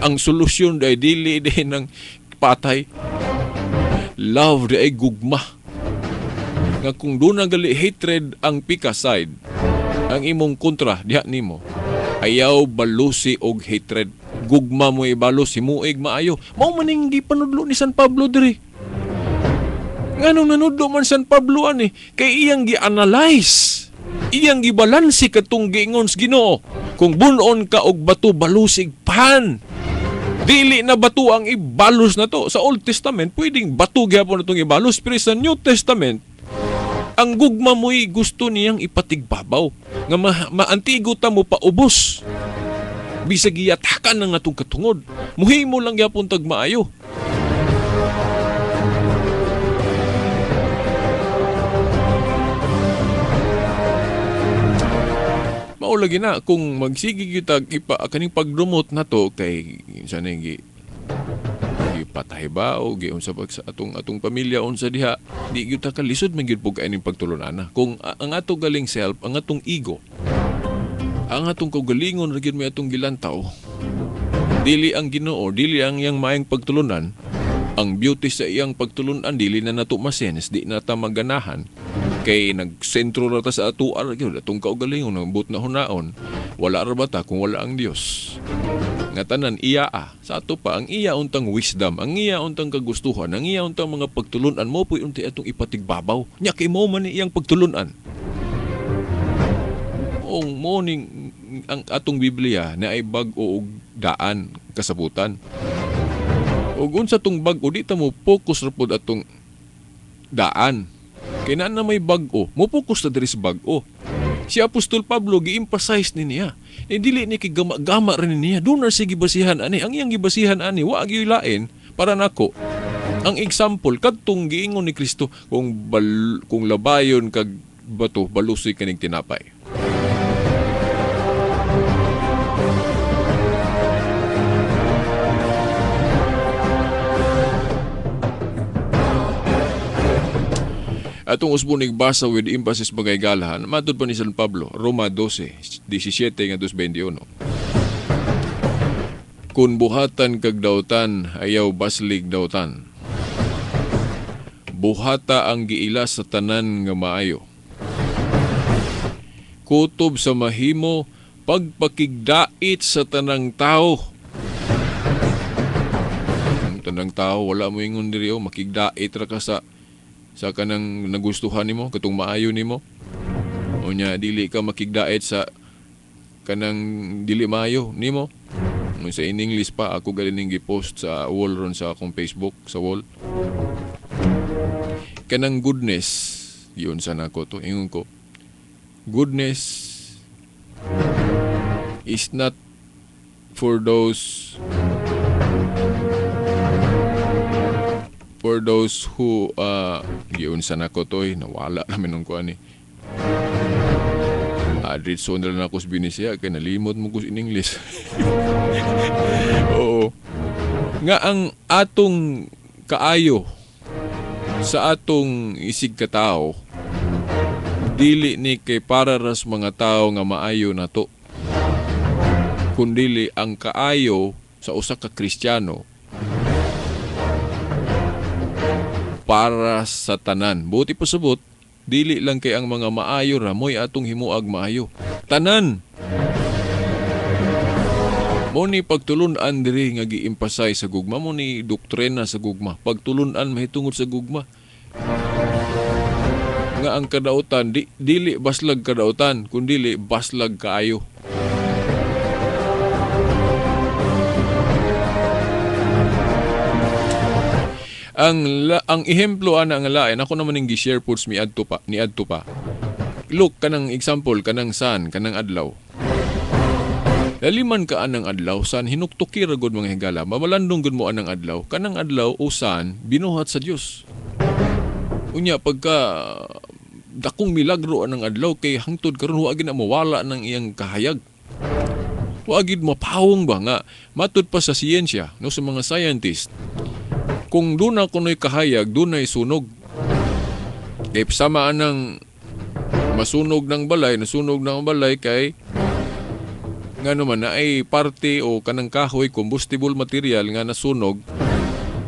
ang solusyon ay dili din ng patay. Love di ay gugma. Nga kung doon na gali hatred ang pika side, ang imong kontra diha nimo, ayaw balusi og hatred. Gugma mo ibalos, himuig maayo. Mao man ning gipanudlo ni San Pablo diri. Nganong nanudlo man San Pablo ani, kay iyang gi-analyze, iyang gibalanse katong giingon sa Ginoo. Kung bunon ka og bato, balusig pan. Dili na bato ang ibalos na to. Sa Old Testament, pwedeng bato gyapon natong ibalos, pero sa New Testament, ang gugma mo'y gusto niyang ipatigbabaw. Nga maantigo ta mo paubos. Bisag giyatakan ng atong katungod. Muhimo lang gyapon tag maayo. Mao lagi na kung magsige gyud tag ipa kaning pagdumot na to kay unsa na gipatay ba o giunsa pag sa atong pamilya unsa diha, di gyud ta kalisod man gyud pug ining pagtulon-ana. Kung ang ato galing self, ang atong ego, ang atong kaugalingon ra gyud may atong gilantaw, dili ang Ginoo, dili ang iyang maayong pagtulunan, ang beauty sa iyang pagtulunan dili na nato masense, di na ta maganahan kay nagsentro ra ta sa atoa ra gyud atong kaugalingon, nambot na hunaon, wala ra ba ta kung wala ang Dios. Nga tanan iya sa ato pa ang iya untang wisdom, ang iya untang kagustuhan, ang iya untang mga pagtulunan mo puy unti atong ipatigbabaw. Nya kay mo man iyang pagtulunan. Ong morning ang atong Biblia na ay bag-o og daan kasabutan. Og unsa tong bag-o, di ta mo focus ra pod atong daan. Kay naa na may bag-o, mo focus ta diri sa bag-o. Si Apostol Pablo gi-emphasize ni niya. E dili ni kay gama-gama rin niya. Doon na siya gibasihan ani. Ang iyang gibasihan ani, wa gyud lain para nako. Ang example kadtong giingon ni Kristo kung labayon kag bato, balusoy kaning tinapay. Atong usbon basa with emphasis bagay galahan, matud pa ni San Pablo, Roma 12:17 ngadto 21. Kun buhatan kag dautan, ayaw baslig dautan. Buhata ang giila sa tanan nga maayo. Kutob sa mahimo, pagpakigdait sa tanang tao. Ang tanang tao, wala mo ingon diri, oh, makigdait ra ka sa kanang nagustuhan nimo, katong maayo nimo. Unya dili ka makigdait sa kanang dili maayo nimo. Sa in English pa ako galing gi-post sa wall ron sa akong Facebook sa wall. Kanang goodness, yun sa nako to, ingon ko. Goodness is not for those who giunsa na ko toy, nawala namin nung kuan eh. Diretso na lang ako sa Binisaya kay nalimot mo ko in English. Oo. Nga ang atong kaayo sa atong isig katao dili ni kay para ras mga tao nga maayo na to, kundili ang kaayo sa usa ka Kristiyano para sa tanan. Buti pasabot, dili lang kay ang mga maayo ra mo'y atong himuag maayo. Tanan. Mo ni pagtulun-an diri nga gi-emphasize sa gugma, mo ni doktrina sa gugma. Pagtulun-an mahitungod sa gugma. Nga ang kadautan dili baslag kadautan, kundili baslag kaayo. Ang ehemplo ana nga lain ako naman ning gi-share puts mi adto pa ni adto pa. Look kanang example kanang sun kanang adlaw. Laliman ka anang adlaw sun hinuktuki ra gud mga higala, mamalandong gud mo anang adlaw. Kanang adlaw o sun binuhat sa Dios. Unya pagka dakong milagro anang adlaw kay hangtod karon wa gid na mawala nang iyang kahayag. Wa gid mapawong ba nga matud pa sa siyensya no sa mga scientist. Kung doon na kuno'y kahayag, doon na'y sunog. Kaya sama anang masunog ng balay, nasunog ng balay kay nga naman na ay parte o kanang kahoy, combustible material nga nasunog,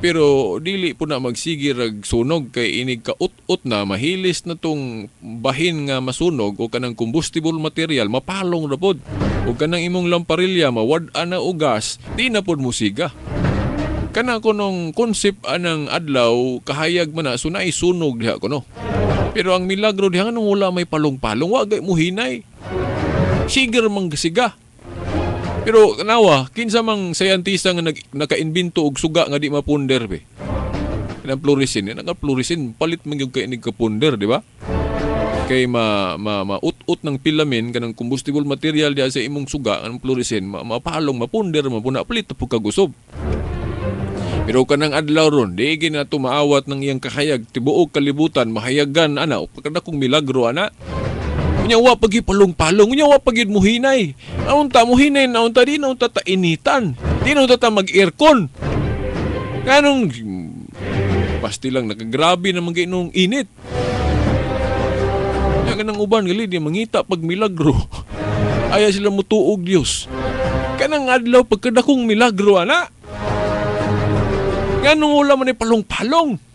Pero dili po na magsige rag sunog kay inig kaut-ut na mahilis na tong bahin nga masunog o kanang combustible material mapalong ra pod. O kanang imong lamparilya mawad-an na og gas, di na pod musiga. Kana kunong concept anang adlaw kahayag man na so naay sunog diha kuno. Pero ang milagro diha nganong wala may palong-palong, wa gay muhinay. Siger man siga. Pero nawa, kinsa mang scientista nga naka-invento og suga nga di mapunder be. Kanang fluorescent, naka-fluorescent palit man gyud kay inig kapunder, di ba? Kay ma maut-ut ng filamen kanang combustible material diha sa imong suga ang fluorescent, mapalong mapunder man puna palit pud kagusob. Pero kanang adlaw ron, di gid na maawat ng iyang kahayag tibuok kalibutan mahayagan ana, pagkadakong milagro ana. Unya wa pagi palong-palong, unya wa pagid muhinay. Naunta muhinay, naunta di naunta ta initan. Di naunta ta mag-aircon. Nganong pasti lang nakagrabe naman kay nung init. Nya kanang uban gali di mangita pag milagro. Ayaw sila mutuog Dios. Kanang adlaw pagkadakong milagro ana. Nganong wala man ay palong-palong.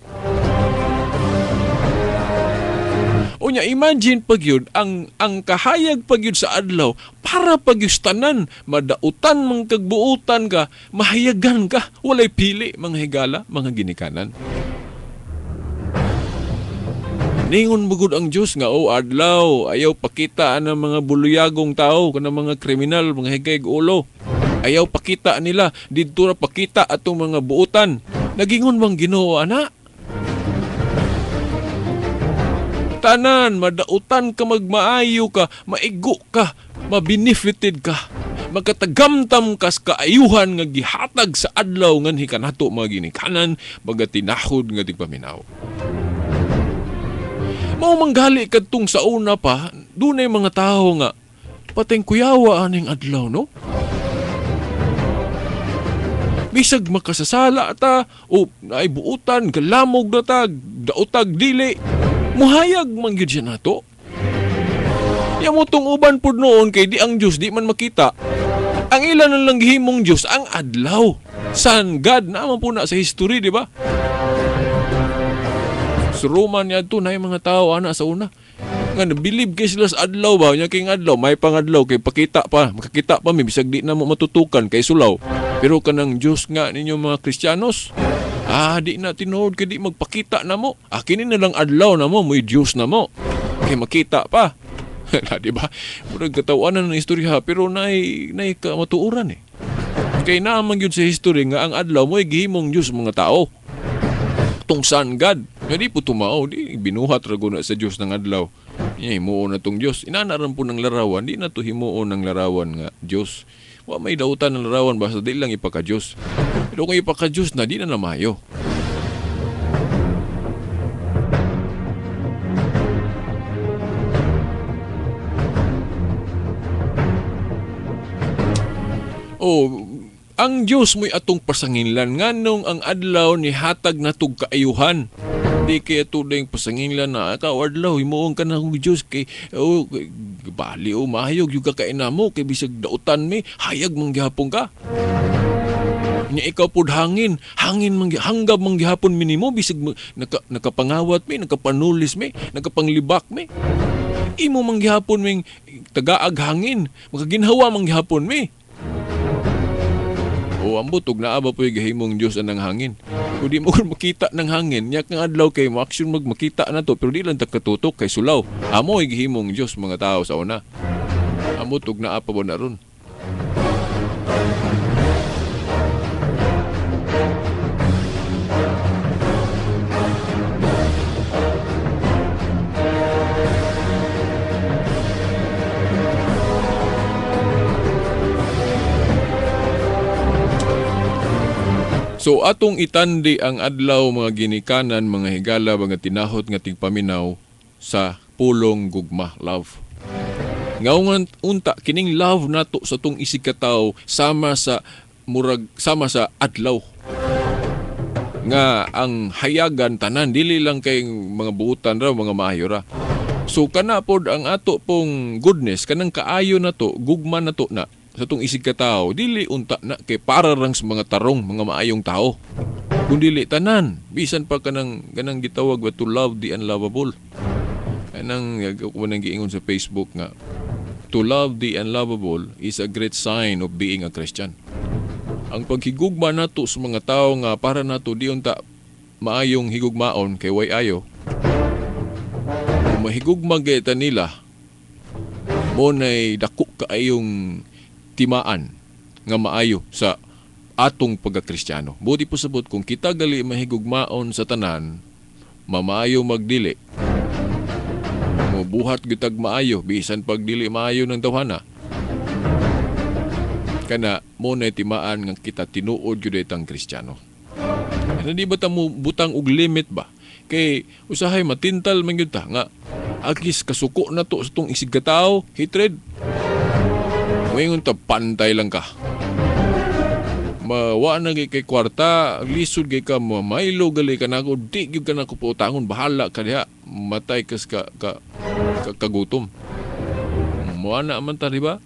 Unya, imagine pag yun, ang kahayag pag yun sa adlaw, para pag yun tanan, madautan, mang kagbuutan ka, mahayagan ka, walay pili, mga higala, mga ginikanan. Ningon bugod ang Diyos nga, oh, adlaw, ayaw pakita ang mga buluyagong tao, kanang mga kriminal, mga higayg ulo. Ayaw pakita nila, didto ra pakita atong mga buutan. Nagingon bang Ginoo ana? Tanan, madautan ka, magmaayo ka, maigo ka, mabenefited ka, magkatagamtam ka sa kaayuhan nga gihatag sa adlaw nganhi kanato mga ginikanan, mga tinahod nga tigpaminaw. Mao manggali kadtong sa una pa, dunay mga tawo nga pateng kuyawa aning adlaw, no? Bisag makasasala ta o ay buutan, galamog na ta, daotag dili, muhayag man gyud siya nato. Ya mo tong uban pud noon kay di ang Dios di man makita. Ang ilan na lang gihimong Dios ang adlaw. Sun God na man po na sa history, di ba? Sa Roma niya to na yung mga tao ana sa una. Nga nabilib kay sila sa adlaw ba? Nya kay adlaw, may pangadlaw kay pakita pa, makakita pa mi bisag di na mo matutukan kay sulaw. Pero kanang Dios nga ninyo mga Kristiyanos, di na tinuod kay di magpakita na mo. Kini na lang adlaw na mo, mo'y Diyos na mo. Kay makita pa. Di ba? Murag katawanan ng istorya, pero naay kamatuoran eh. Kay naamang yun sa history nga ang adlaw mo'y gihimong Diyos mga tao. Tong sun God. Nga di po tumao, di binuhat rago na sa Diyos ng adlaw. Nya himuon na tong Diyos. Inanaran po ng larawan, di na to himuon ng larawan nga Diyos. Wa may dautan ng larawan basta di lang ipaka-Diyos. Pero kung ipaka-Diyos na, di na namayo. Oh, ang Diyos mo'y atong pasanginlan. Nganong ang adlaw ni hatag na tug kaayuhan. Di kaya tuloy yung pasanginlan na ikaw adlaw, himuon ka na kong Diyos kay, oh, kay bali o mahayog yung kakain na mo, kay bisag dautan mi, hayag manggihapon ka. Nya ikaw pod hangin, hangin hanggab manggihapon minimo bisag nakapangawat mi, nakapanulis mi, nakapanglibak mi. Imo manggihapon ming tagaag hangin, makaginhawa manggihapon mi. O ambot og naa ba po'y gahimong Dios anang hangin. Kung di mo makita ng hangin, nya kang adlaw kay mo action magmakita na to, pero di lang ta katutok kay sulaw. Amo ay gahimong Dios mga tao sa una. Ambot og naa pa ba na ron. So atong itandi ang adlaw mga ginikanan, mga higala, mga tinahot nga tigpaminaw sa pulong gugma, love. Ngaungan unta kining love nato sa tong isig katawo sama sa murag sama sa adlaw. Nga ang hayagan tanan dili lang kay mga buutan ra, mga maayo ra. So kana pod ang ato pong goodness kanang kaayo nato, gugma nato na sa tong isig katawo, dili unta na kay para rang sa mga tarong, mga maayong tao. Kung dili tanan, bisan pa kanang gitawag ba to love the unlovable. Kanang nang giingon sa Facebook nga to love the unlovable is a great sign of being a Christian. Ang paghigugma nato sa mga tao nga para nato di unta maayong higugmaon kay way ayo. Kung mahigugma gyud nila, mo nay dako kaayong timaan nga maayo sa atong pagkakristyano. Buti po sabot kung kita gali mahigugmaon sa tanan, mamaayo magdili. Mubuhat gyud maayo bisan pag dili maayo ng tawhana. Kana mo nay timaan nga kita tinuod gyud itang Kristiyano. Ano di ba ta mo butang og limit ba? Kay usahay matintal man gyud ta nga agis kasuko na to sa tong isig ka tao, hatred. Moingon ta pantay lang ka. Mawa na kay kwarta, lisod kay ka mamaylo gali ka nako, di gyud ka nako pautangon, bahala ka diha, matay kas ka kagutom. Moana na man ta, di ba?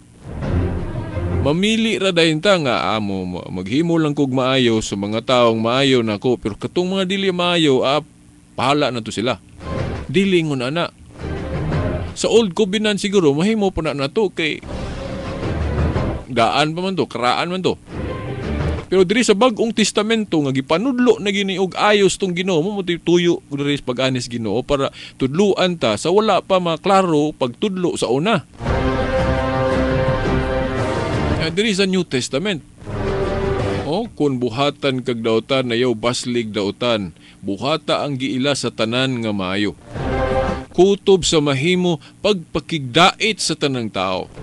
Mamili ra dayon ta nga amo maghimo lang kog maayo sa mga taong maayo nako, pero katong mga dili maayo, bahala na to sila. Dili ngon ana. Sa Old Covenant siguro mahimo pa na nato kay daan pa man to, karaan man to. Pero diri sa Bag-ong Testamento nga gipanudlo na gini og ayos tong Ginoo, mo tuyo diri sa pag-anis Ginoo para tudluan ta sa wala pa maklaro pagtudlo sa una. Diri sa New Testament. O kung buhatan kag dautan ayaw baslig dautan, buhata ang giila sa tanan nga maayo. Kutob sa mahimo pagpakigdait sa tanang tao.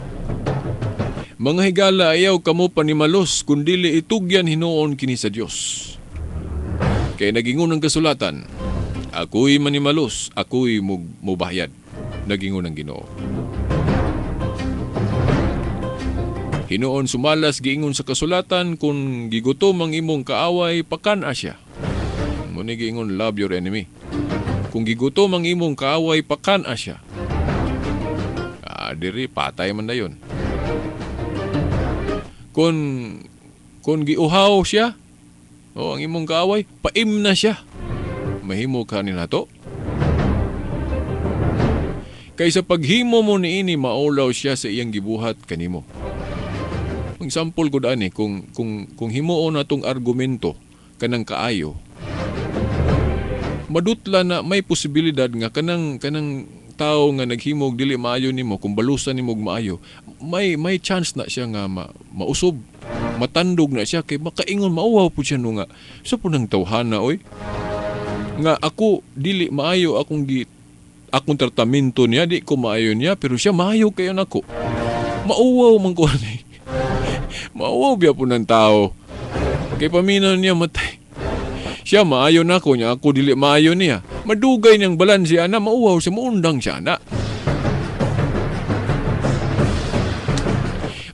Mga higala, ayaw kamo panimalos, kundili itugyan hinuon kini sa Dios. Kay nagingon ang kasulatan, ako'y manimalos, ako'y mubayad. Nagingon ang Ginoo. Hinuon sumalas giingon sa kasulatan, kung gigutom ang imong kaaway, pakan-a siya. Muna giingon, love your enemy. Kung gigutom ang imong kaaway, pakan-a siya. Diri, patay man na yun. Kung giuhaw siya, o ang imong kaaway, paim na siya. Mahimo ka ni nato. Kaysa paghimo mo niini, maulaw siya sa iyang gibuhat kanimo. Ang sample ko dani, kung himuon natong argumento kanang kaayo, madutla na may posibilidad nga kanang tao nga naghimog dili maayo nimo, kung balusan nimo og maayo, may chance na siya nga mausob, matandog na siya kay makaingon mauwaw pud siya no nga sa punang tawhana oy nga ako dili maayo akong tratamento niya, di ko maayo niya, pero siya maayo kayo nako. Mauwaw man ko ani. Mauwaw biya po ng tao. Kay paminaw niya matay. Siya maayo nako niya, ako dili maayo niya. Madugay niyang balanse ana, mauwaw siya, maundang siya ana.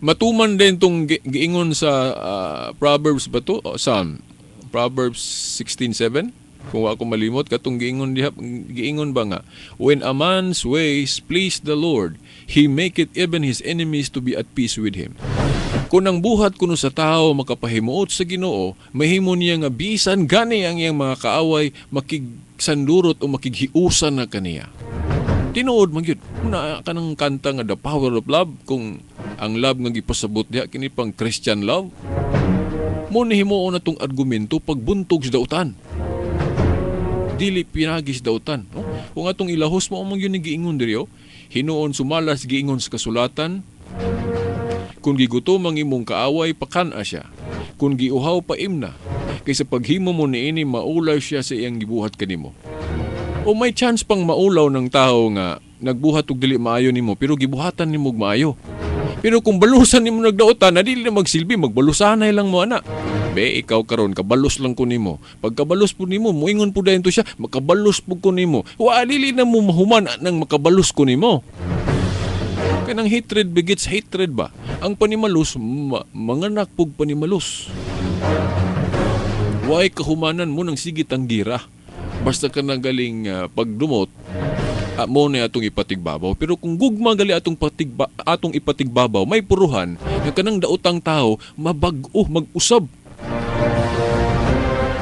Matuman din tong giingon sa Proverbs ba to? O, Psalm. Proverbs 16:7. Kung wa ako malimot, katong giingon diha, giingon ba nga, when a man's ways please the Lord, he maketh even his enemies to be at peace with him. Kung ang buhat kuno sa tao makapahimuot sa Ginoo, mahimo niya nga bisan gani ang iyang mga kaaway makigsandurot o makighiusan na kaniya. Tinuod man gyud. Una kanang kanta nga The Power of Love, kung ang love nga gipasabot diha kini pang Christian love, mo ni himuon na tong argumento pagbuntog sa dautan. Dili pinagis dautan, no? Kung atong ilahos mo man gyud ni giingon diri, oh. Hinuon sumalas giingon sa kasulatan, kung gigutom ang imong kaaway, pakan-a siya. Kung giuhaw, paimna. Kaysa paghimo mo niini, maulaw siya sa iyang gibuhat kanimo. O may chance pang maulaw ng tao nga nagbuhat og dili maayo nimo, pero gibuhatan nimo og maayo. Pero kung balusan nimo nagdaotan, na dili na magsilbi, magbalusanay lang mo ana. Be, ikaw karon kabalos lang ko nimo. Pagkabalos po nimo, moingon po dayon to siya, makabalos po ko nimo. Wa dili na mo mahuman nang makabalos ko nimo. Kanang hatred begets hatred ba? Ang panimalus, manganak pug panimalus. Way kahumanan mo nang sigit ang gira. Basta ka nagaling pagdumot, mo na atong ipatigbabaw. Pero kung gugma gali atong ipatigbabaw, may puruhan nga kanang daotang tao mabag-o, mag-usab.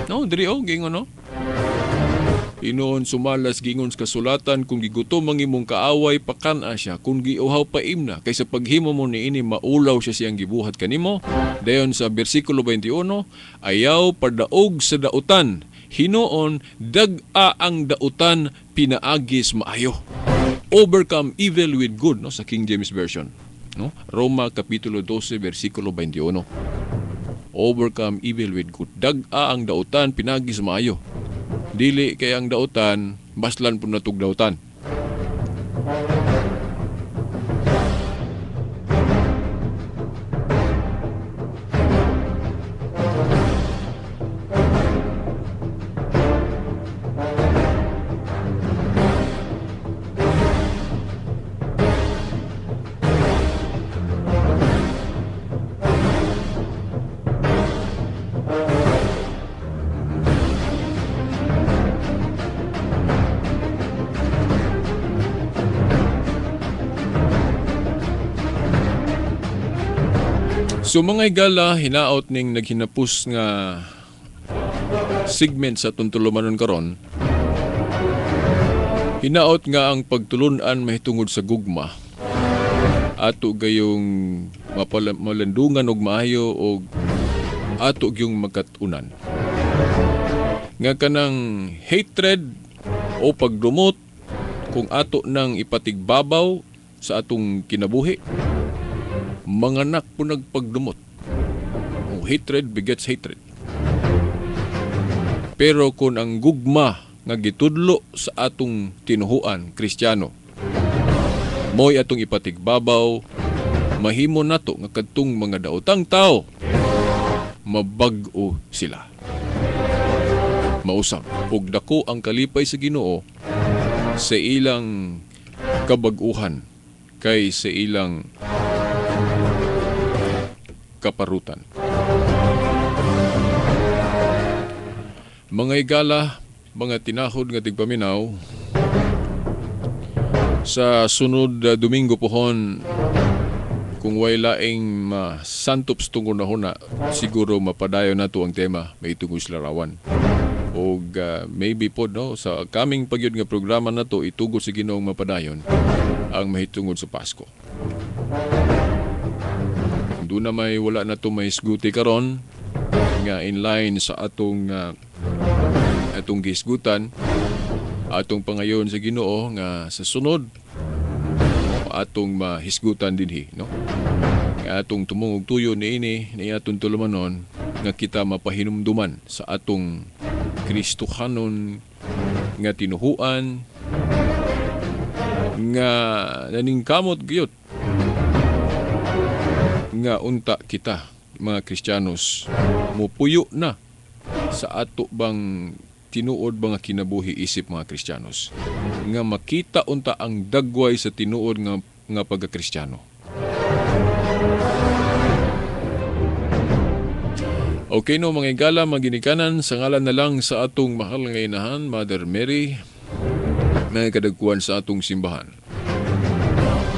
No, no, diri oh, gingon no. Hinuon sumalas gingon sa kasulatan, kung gigutom ang imong kaaway, pakan-a siya, kung giuhaw, paimna, kay sa paghimo mo niini maulaw siya siyang gibuhat kanimo. Dayon sa bersikulo 21, ayaw padaog sa dautan, hinuon dag-a ang dautan pinaagis maayo. Overcome evil with good, no, sa King James Version, no? Roma kapitulo 12 bersikulo 21. Overcome evil with good. Dag-a ang dautan pinaagis maayo. Dili kay ang dautan baslan pud natog dautan. So mga higala, hinaot ning naghinapos nga segment sa atong tulumanon karon. Hinaot nga ang pagtulunan mahitungod sa gugma. Ato gayong malandungan og maayo og ato gyung magkat-unan. Nga kanang hatred o pagdumot kung ato nang ipatigbabaw sa atong kinabuhi, manganak po nagpagdumot. O hatred begets hatred. Pero kung ang gugma nga gitudlo sa atong tinuhuan, Kristiyano, mo'y atong ipatigbabaw, mahimo nato nga kadtong mga daotang tao, mabag-o sila. Mausap, ug dako ang kalipay sa Ginoo sa ilang kabag-uhan kay sa ilang kaparutan. Mga higala, mga tinahod nga tigpaminaw, sa sunod Domingo pohon, kung way laing masantop sa tungkol na huna, siguro mapadayon na to ang tema, may tungkol sa larawan. O maybe po, no, sa kaming pagyud nga programa na to, itugot sa Ginoong mapadayon ang mahitungod sa Pasko. Doon na may wala na to may isguti karon nga in line sa atong atong gisgutan, atong pangayon sa Ginoo nga sa sunod atong mahisgutan dinhi, no, nga atong tumungog tuyo niini ni atong tulumanon nga kita mapahinumduman sa atong Kristohanon nga tinuhuan nga naningkamot gyud nga unta kita mga Kristiyanos mupuyo na sa ato bang tinuod mga kinabuhi isip mga Kristiyanos nga makita unta ang dagway sa tinuod nga pagka-Kristiyano. Okay no mga higala, mga ginikanan, sa ngalan na lang sa atong mahal nga inahan, Mother Mary, mga kadagkuan sa atong simbahan.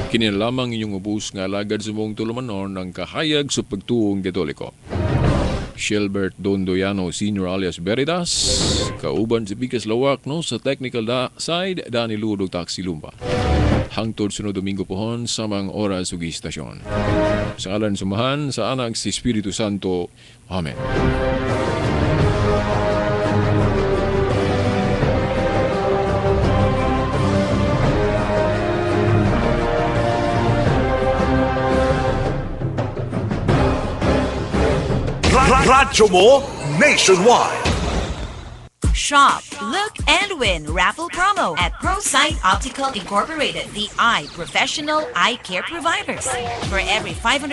Kini lamang inyong ubos nga alagad sa buong tulumanon ang kahayag sa pagtuong Katoliko. Shelbert Dondoyano Sr. alias Veritas, kauban si Bikas Lawak, no, sa technical side, Dani Ludog Taxi Lumba. Hangtod sunod Domingo pohon, samang oras ug istasyon. Sa ngalan sumahan, sa Anak, si Espiritu Santo. Amen. Radyo mo nationwide. Shop, look, and win raffle promo at ProSight Optical Incorporated, the eye professional eye care providers. For every $500